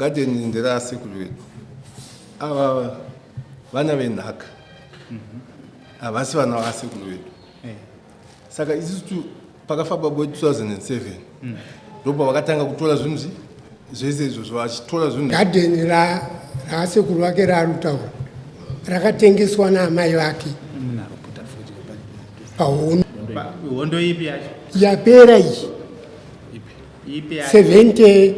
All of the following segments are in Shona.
Gadheni nderasekuru vedu. Ava vana venhaka. Havasi vana vasekuru vedu. Eh. Saka isusu pakafa baba wedu 2007 ndopa vakatanga kutora zvinhu zvese izvozvo vachitora zvinhu. Gadheni raasekuru vake raari kutaura rakatengeswa naamai vake pahondo. Hondo ipi yacho? Yapera iyi. Ipi yacho? 70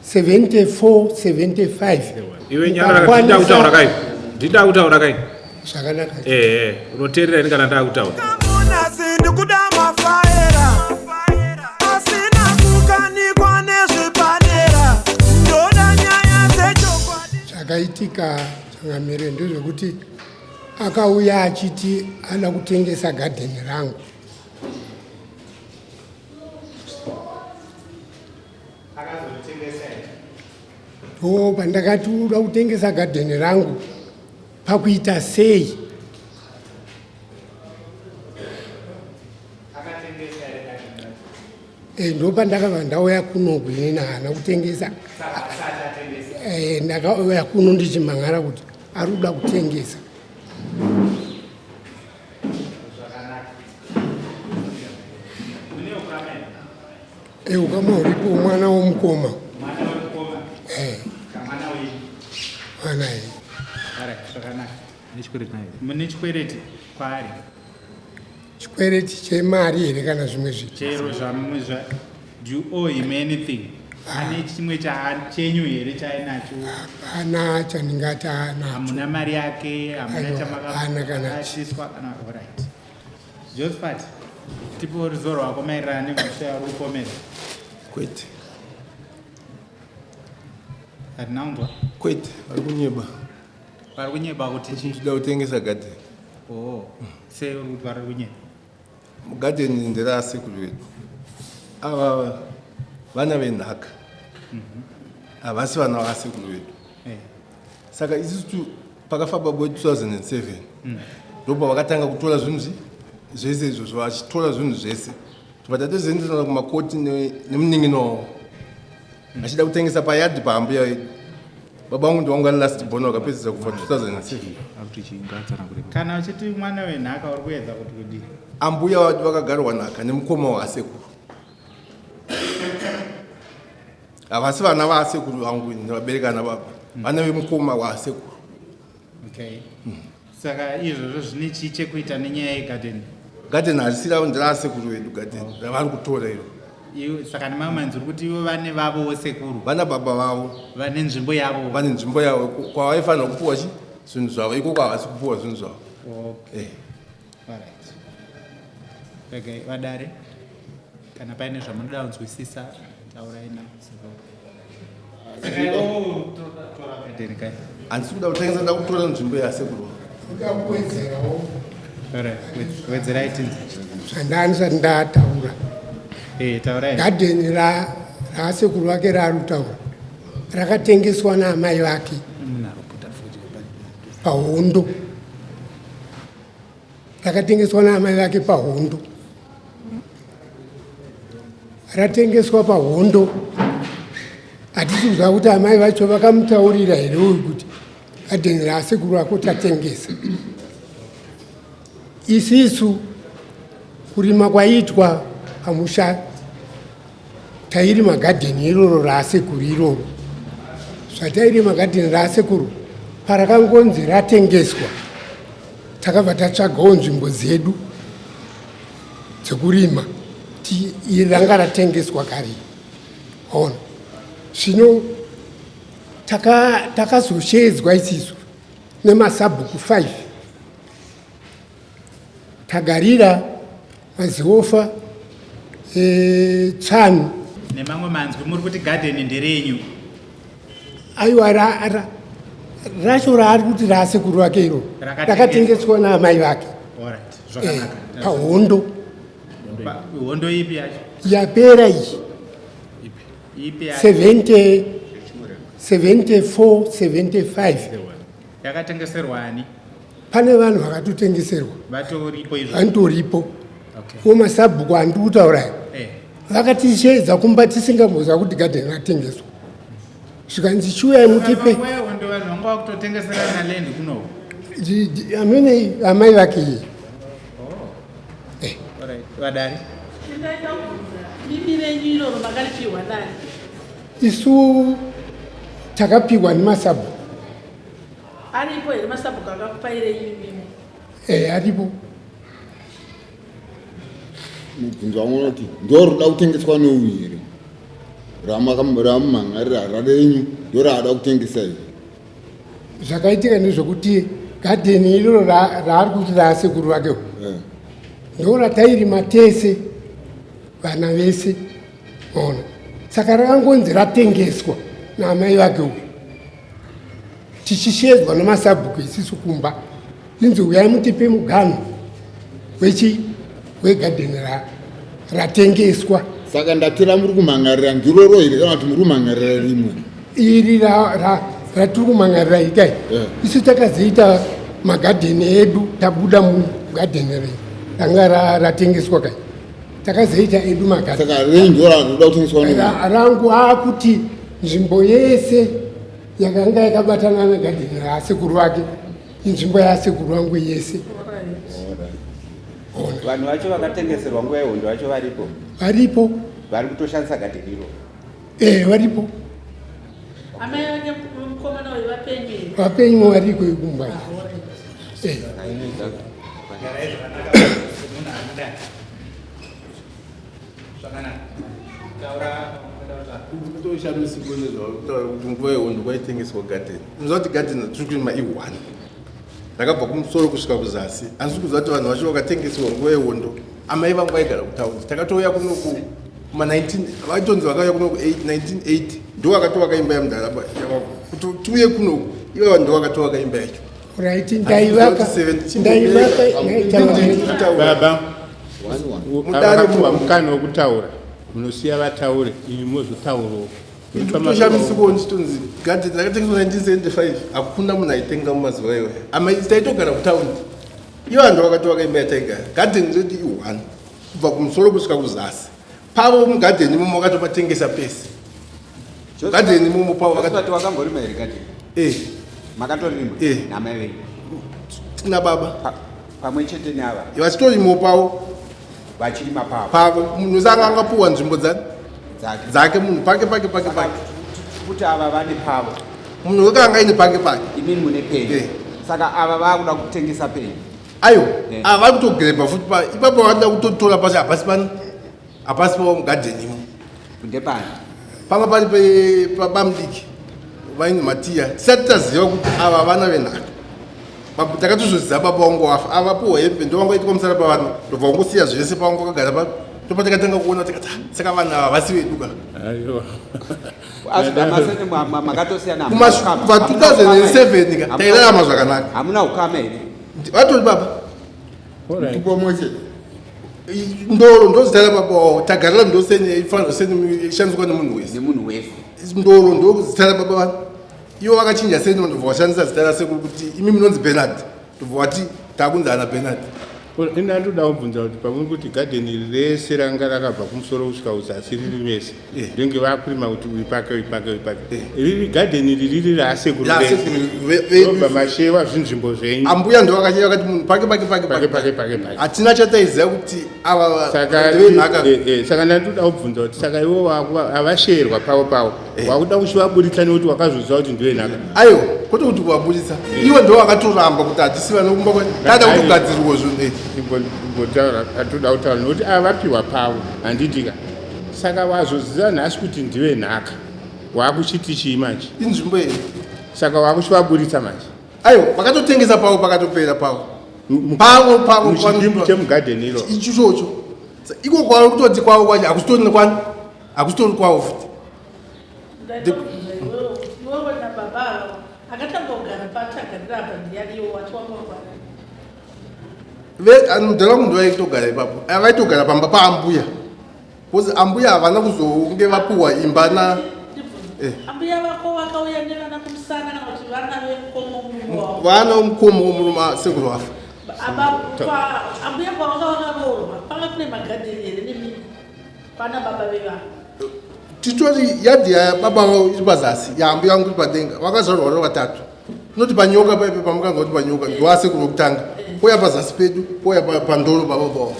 74 75. Iwe nyarara, ndida kutaura kai. Ndida kutaura kai. Zvakanaka. Eh, unoteerera ini kana ndakutaura. Ndikuda mafaera asina kukanikwa nezvepadera, ndoda nyaya dzechokwadi. Zvakaitika changamire ndezvekuti akauya achiti ada kutengesa gadheni rangu. Ndo pandakati uda kutengesa gadheni rangu pakuita sei? Ndo pandakabva ndauya kuno kuinini haana kutengesa. Ndakauya kuno ndichimhan'ara kuti ari kuda kutengesa. Ukama huripo, mwana womukoma. Mwana iyi. Mune chikwereti kwaari? Chikwereti chemari here kana zvimwe zvinhu? Chero zvamwe zva, do you owe him anything? Ane chimwe chenyu here chainacho? Hapana chandingati anacho. Hamuna mari yake, hamuna Aiwa, hapana kana chamakabatiswa kana? Alright. Josephat, tipo ruzivo rwako maererano nemhosva yauri kupomera. Kwete. Hatina kunzwa. Kwete, vari kunyeba. Vari kunyeba kuti chii? Ndida kutengesa gadheni. Oh, sei uri kuti vari kunyeba? Gadheni nderasekuru vedu. Ava vana venhaka. Havasi vana vasekuru vedu. Saka isusu pakafa baba wedu 2007 ndopa vakatanga kutora zvinhu zvese izvozvo vachitora zvinhu zvese. Tobva tatozoenderana kumakoti nemunin'ina wavo achida kutengesa payadhi paambuya vedu. Baba vangu ndivangu vari last born, vakapedzisa kufa 2007. Kana uchiti mwana wenhaka uri kuedza kuti kudii? Ambuya vadu vakagarwa nhaka nemukoma waasekuru. Havasi vana vaasekuru vangu, vaberekana baba, vana vemukoma waasekuru. Okay. Saka izvozvo zvine chii chekuita nenyaya yegadheni? Gadheni harisi ravo, nderaasekuru vedu gadheni ravari kutora iro. Saka nemamwe manzwi uri kuti ivo vane vavowo sekuru? Vana baba vavo. Vane nzvimbo yavo. Vane nzvimbo yavo kwavaifanira kupuwa chi zvinhu zvavo, ikoko havasi kupuwa zvinhu zvavo. Okay. Alright. Regai vadare, kana paine zvamunoda kunzwisisa taurai navo. Handisi kuda kutengesa, nda kutora nzvimbo yasekuru. Ndoda kuwedzerawo. Wedzerai tinzi. Zvandandisati ndataura. Taurai. Gadheni raasekuru vake raari kutaura rakatengeswa naamai vake pahondo. Rakatengeswa naamai vake pahondo. Ratengeswa pahondo, hatisi kuziva kuti amai vacho vakamutaurira here uyu kuti gadheni raasekuru ako tatengesa. Isisu kurima kwaiitwa pamusha tairima gadheni iroro raasekuru iroro. Zvatairima gadheni raasekuru, parakangonzi ratengeswa, takabva tatsvagawo nzvimbo dzedu dzekurima. Iri ranga ratengeswa kare, ona. Zvino takazoshedzwa isisu nemasabhuku 5, Tagarira, Maziofa, Tsano. Nemamwe manzwi muri kuti gadheni nderenyu? Aiwa, racho raari kuti raasekuru vake iro rakatengeswa naamai vake pahondo. Hondo ipi yacho? Yapera iyi. 70 74 75. Yakatengeserwa ani? Pane vanhu vakatotengeserwa. Vatoripo izvo? Vanotoripo. Ko masabhuku andiri kutaura vakatishedza kumba tisingamboziva kuti gadheni ratengeswa. Zvikanzi chiuyai mutipe. Panguva vanhu vanga vakutotengeserana land kunoku. Amene amai vake iye. Oh. Eh. Alright, vadari. Ndingaita kubvunza, dimi renyu iroro makaripihwa nani? Isu takapihwa nemasabhuku. Aripo here masabhuku akakupai renyu imimi? Eh, aripo. Mubvunzo wangu unoti ndoroda kutengeswa neuyu here? Ramumhan'arira rarenyu ndoraada kutengesa here? Zvakaitika ndezvekuti gadheni iroro raari kuti raasekuru vake eh. ndoratairima tese vana vese ona saka rakangonzi ratengeswa naamai vake uyu tichishedzwa nemasabhuku isisu kumba inzi uyai mutipe muganhu wechi wegadheni ratengeswa saka ndati ramuri kumhan'arira ndiroro here kana kuti muri kumhan'arira rimwe iri ratiri kumhan'arira ikai eh. isu takazoita magadheni edu tabuda mugadheni rei ranga ratengeswa kai takazoita edu magadheni aakuti nzvimbo yese yakanga yakabatana negadheni raasekuru vake inzvimbo yasekuru vangu yese. Vanhu vacho vakatengeserwa nguva yehondo vacho varipo? Varipo. Vari kutoshandisa gadheni iro? Eh, varipo. Amai vake mukomana uyu vapenyu here? Vapenyu variko ikumba. Eh. Kutoshamisiko nezvautaura kuti nguva yehondo kwaitengeswa gadheni. Unoziva kuti gadheni tiri kurima i-one rakabva kumusoro kusvika kuzasi asi kuziva kuti vanhu vacho vakatengeswa nguva yehondo amai vangu vaigara kutaundi takatouya kunoku kuma 19 vaitonzi vakauya kunoku 1980 ndo vakatovaka imba yamudhara kuti tiuye kunoku ivo vanhu ndo vakatovaka imba yacho Right, ndaivaka ndaivaka baba mudare mukana wekutaura munosiya vataure imi mozotaurawo toshamisiko ndichitonzi gadget rakatengeswa 1975 hakuna munhu aitenga mumazuva iwayo ama taitogara kutaundi ivo vanhu vakatovaka imba yataigara gadheni redu i-one kubva kumusoro kusvika kuzasi pavo mugadheni imomo vakatomatengesa pese gadheni imomo pavo vakati wakamborima here gadheni eh makatorima eh namai venyu tina baba pamwe chete neava vachitorimo pavo vachirima pavo pavo munhu sanga angapuwa nzvimbo dzani dzake munhu pake pake pake pake kuti ava vane pavo munhu weke anga aine pake pake imini mune penyu eh. saka ava vakuda kutengesa penyu ayo eh. ava vari kutogrebha futi pa ipapo vanoda kutotora pasi hapasi pano hapasi pavo mugadheni imo ndepani panga pari pabamudiki vaine matiya tisati taziva kuti ava vana venhaka takatozoziva baba wangu wafa avapuhwa hembe ndo vanga itwa musara pavana ndobva wangosiya zvese pavanga wakagara pa ndopatakatanga kuona tikati ah, saka vanhu ava vasi vedu ka kubva 2007 ka tairarama zvakanaka hamuna ukama here vatori baba ndoro ndozita rababa wavo tagarira ndoseni ifanira seni ishandiswa nemunhu wese nemunhu wese ndoro ndozita rababa vanhu ivo vakachinja seni ndobva vashandisa zita rasekuru kuti imi munonzi bernard ndobva vati takunzi ana bernard Ini ndoda kubvunza kuti pamwe kuti gadheni iri rese ranga rakabva kumusoro kusvika kuzasi riri rese eh. ndenge vakurima kuti uyu pake uyu pake uyu pake eh. riri gadheni iri riri rasekuru rese mashewa zvinzvimbo zvenyu ambuya ndo vakacheva vakati munhu pake pake pake pake pake pake pake hatina chataiziva kuti ava saka eh, saka ndandoda kubvunza kuti saka ivo havasherwa pavo pavo Eh. wakuda kuchivaburitsa nekuti wakazoziva kuti ndiwe nhaka aiwa kwete kuti kuvaburitsa ivo ndo vakatoramba kuti hatisi vanokumba kwe tada kutogadzirwa zvinhu eh. imbotaura atoda kutaura nekuti ava vapiwa pavo handitika saka wazoziva nhasi kuti ndiwe nhaka wakuchiti chii manje inzvimbo iyi saka wakuchivaburitsa manje aiwa vakatotengesa pavo pakatopera pavo pavo pavo muchidimbu chemugadheni iro ichocho iko kwavo kutoti kwavo kwacho hakusitori kwani hakusitori kwavo futi mudhara wangu ndovaitogara ipapo vaitogara pamba paambuya bcause ambuya havana kuzonge vapuhwa imba na eh. ambuya vako vakauya nevana kumusana kana kuti vana vemukoma womurume wavo vana vomukoma womurume sekuru vafa ambuya kwavanga vakaroorwa panga kune magadheni here nemini Kwana baba vevana. Titori yadhi yababa vangu iri pazasi, yaambuya vangu iri padenga. Vakazvarwa vari vatatu. Tinoti panyoka paipe pamukanzwa kuti panyoka ndoasekuru vekutanga. Pouya pazasi pedu, pouya pandoro baba vavo.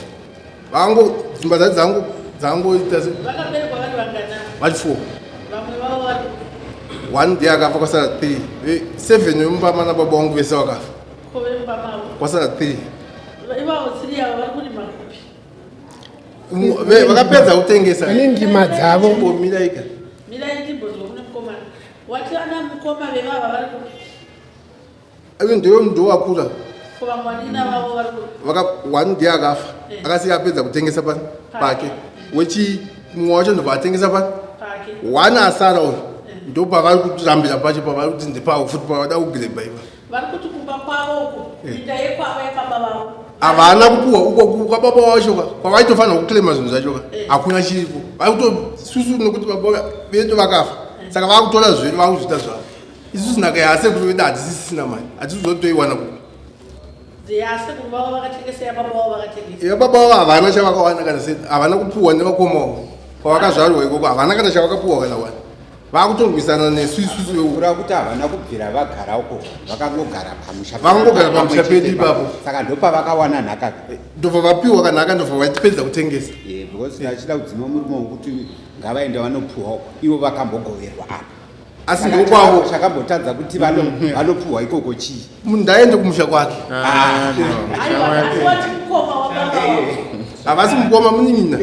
Vangu dzimba dzacho dzangu dzangoita se Vakaberekwa vari vangana? Vari 4. Vamwe vavo vari One ndiye akafa kwasara 3. 7 vemumba mana baba vangu vese vakafa. Ko vemumba mavo? Kwasara 3. Ivavo 3 ava vari kurima kupi? Vakapedza kutengesa. Vane ndima dzavo. Chimbomira ika. Mirai ndimbonzwa kune mukomana. Wati ana mukoma vevava vari kupi? Ayo ndiyo ndo wakura. Ko vamwe vanina vavo vari kupi? Vaka one ndiye akafa. Akasiya apedza kutengesa pa pake. Wechi mumwe wacho ndobva atengesa pa pake. One asara uyu. Ndopavari kurambira pacho pavari kuti ndepavo futi pavada kugreba iva. Vari kuti kumba kwavo uko, minda yekwavo yababa vavo. Havana kupuwa uko kwababa wacho ka, kwavaitofanira kuclaima zvinhu zvacho ka, hakuna chiripo. Vari kutosusu nekuti baba vedu vakafa. Saka vakutora zvedu vakuzviita zvavo. Isusu nhaka yasekuru vedu hatisisina mari, hatisizotoiwana kupi. Yasekuru vavo vakatengesa, yababa vavo vakatengesa. Yababa vavo havana chavakawana kana se, havana kupuwa nevakoma vavo. Kwavakazvarwa ikoko havana kana chavakapuwa kana wani. Vakutorwisana nesu isusu. Kureva kuti havana kubvira vagara uko, vakangogara pamusha. Vakangogara pamusha pedu ipapo. Saka ndopavakawana nhaka. Ndobva vapiwa kanhaka, ndobva vachipedza kutengesa. Because vachida kudzima murume wekuti ngavaende vanopuwa uko, ivo vakambogoverwa apa. Asi Saka ndokwavo. chakambotadza kuti vanopuwa ikoko chii? Munhu ndaende kumusha kwake. Aiwa, asi wati mukoma wababa wavo. Havasi mukoma, munin'ina.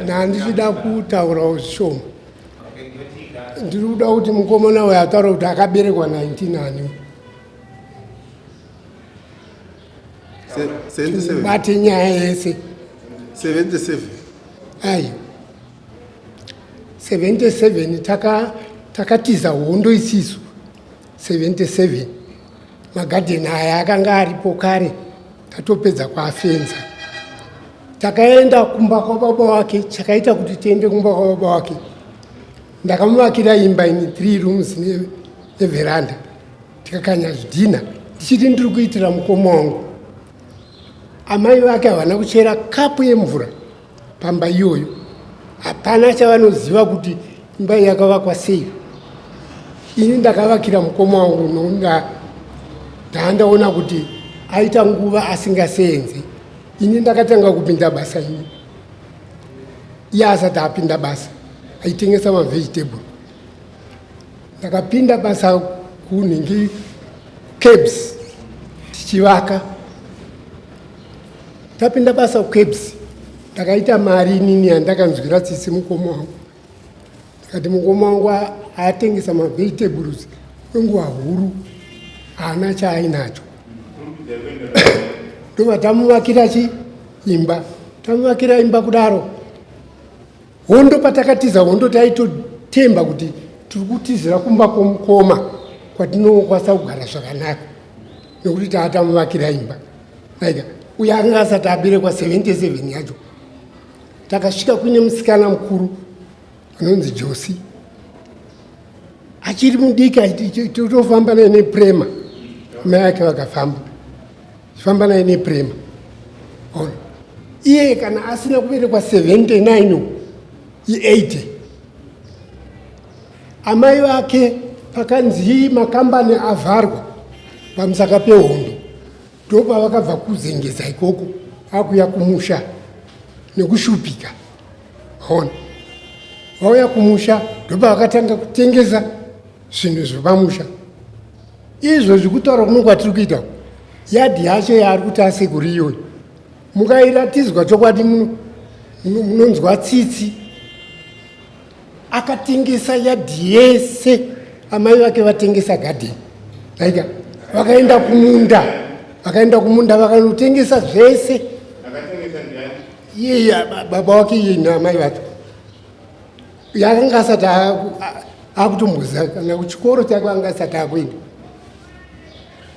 Ndandichida kutaurawo zvishoma. Ndiri kuda kuti mukomana uyu ataura kuti akaberekwa 19 ani. 77. Bate nyaya yese. 77. Ai. 77 takatiza hondo isisu. 77. Magadheni aya akanga aripo kare, tatopedza kuafenza. Takaenda kumba kwababa wake, chakaita kuti tiende kumba kwababa wake. Ndakamuvakira imba ini 3 rooms neveranda. Tikakanya zvidhina, ndichiti ndiri kuitira mukoma wangu. Amai vake havana kuchera kapu yemvura pamba iyoyo. Hapana chavanoziva kuti imba iyi yakavakwa sei. Ini ndakavakira mukoma wangu nokuti ndaandaona kuti aita nguva asingaseenze. Ini ndakatanga kupinda basa ini. Iye asati apinda basa, aitengesa mavegetable. Ndakapinda basa kunhingi cabs tichivaka. Tapinda basa kucabs, ndakaita mari inini yandakanzwira tsitsi mukoma wangu. Ndikati mukoma wangu atengesa mavegetables kwenguva huru, haana chaainacho. Ndobva tamuvakira chi imba. Tamuvakira imba kudaro. Hondo patakatiza hondo taitotemba kuti tiri kutizira kumba kwomukoma kwatinokwanisa kugara zvakanaka nekuti taatamuvakira imba. Like, uyo anga asati aberekwa 77 yacho. Takasvika kuine musikana mukuru anonzi Josi. Achiri mudiki, totofamba naye neprema. Mai ake vakafamba. Famba naye neprema. Ona. Iye kana asina kuberekwa 79 i80. Amai vake pakanzi makambani avharwa pamusaka pehondo, ndopavakabva kuzengeza ikoko akuya kumusha nekushupika. Ona. Vauya kumusha ndopavakatanga kutengesa zvinhu zvepamusha. Izvo zvekutaura kuno kwatiri kuita, yadhi yacho yaari kuti asekuru iyoyo, mukairatidzwa chokwadi munonzwa tsitsi. Akatengesa yadhi yese, amai vake vatengesa gadheni. Like, vakaenda kumunda, vakaenda kumunda vakanotengesa zvese. Iye baba wake iye naamai vacho. Yakanga asati akutomboziva kana kuchikoro chake anga asati akuenda.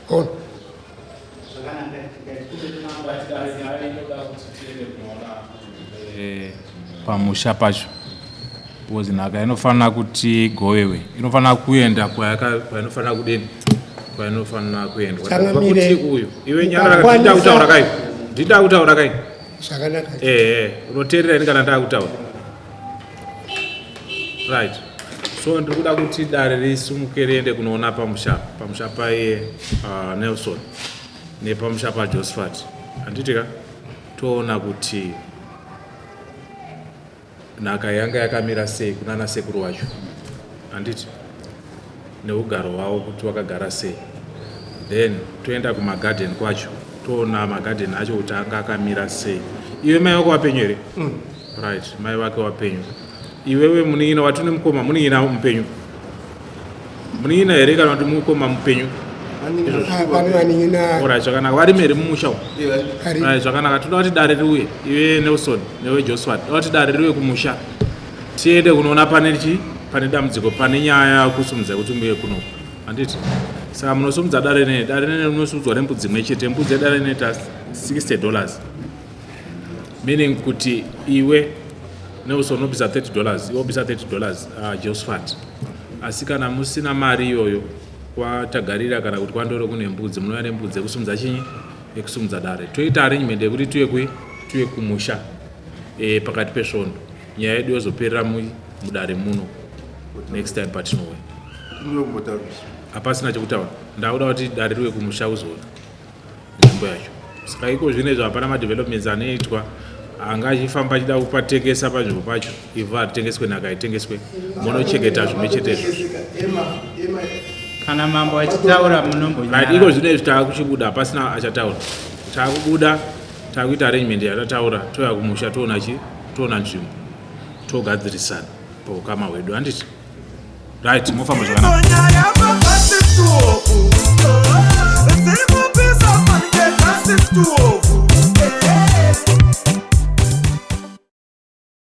Ona. Pamusha pacho because nhaka inofanira kuti igovewe, inofanira kuenda kwainofanira kudini, kwainofanira kuendwa. Changamire, Kuti uyu iwe nyarara, ndida kutaura kai, ndida kutaura kai. Zvakanaka. Ehe, unoteerera ini kana ndakutaura. Right. So ndiri kuda kuti dare risumuke riende kunoona pamusha pamusha paiye Nelson nepamusha paJosephat. Handiti ka? Toona kuti nhaka yanga yakamira sei kunana sekuru wacho handiti neugaro hwavo kuti wakagara sei then toenda kumagadheni kwacho toona magadheni acho kuti anga akamira sei iwe mai wako wapenyu here mm. right mai vake wapenyu iwewe munin'ina watune mukoma munin'ina mupenyu munin'ina here kana kuti mukoma mupenyu Alright, zvakanaka varimo here mumusha umu Right, zvakanaka toda kuti dare riuye iwe Nelson newe Joshua toda kuti dare riuye kumusha tiende kunoona pane chi pane dambudziko pane nyaya yakusumudza kuti muye kuno handiti saka munosumudza dare nene dare nene rinosumudzwa nembudzi imwe chete mbudzi yedare inoita 60 dollars meaning kuti iwe Nelson unobvisa 30 dollars iwe wobvisa 30 dollars Josephat asi kana musina mari iyoyo kwatagarira kana kuti kwandoro kune mbudzi munouya nembudzi yekusumudza chinyi yekusumudza dare toita arrangement yekuti tuye kui tuye kumusha e, pakati pesvondo nyaya yedu yozoperera mudare muno next time patinouya hapasina chekutaura ndakuda kuti dare riuye kumusha uzoona nzvimbo yacho saka iko zvino izvo hapana madevelopments anoitwa anga achifamba achida kupatengesa panzvimbo pacho ivhu haritengeswe nhaka haitengeswe munochengeta zvimwe chete izvozvo kana mambo achitaura munombonyara iko zvino izvi taakuchibuda hapasina achataura taakubuda taakuita arrangement yatataura touya kumusha toona chi toona nzvimbo togadzirisana paukama hwedu handiti Right, mofamba zvakanaka.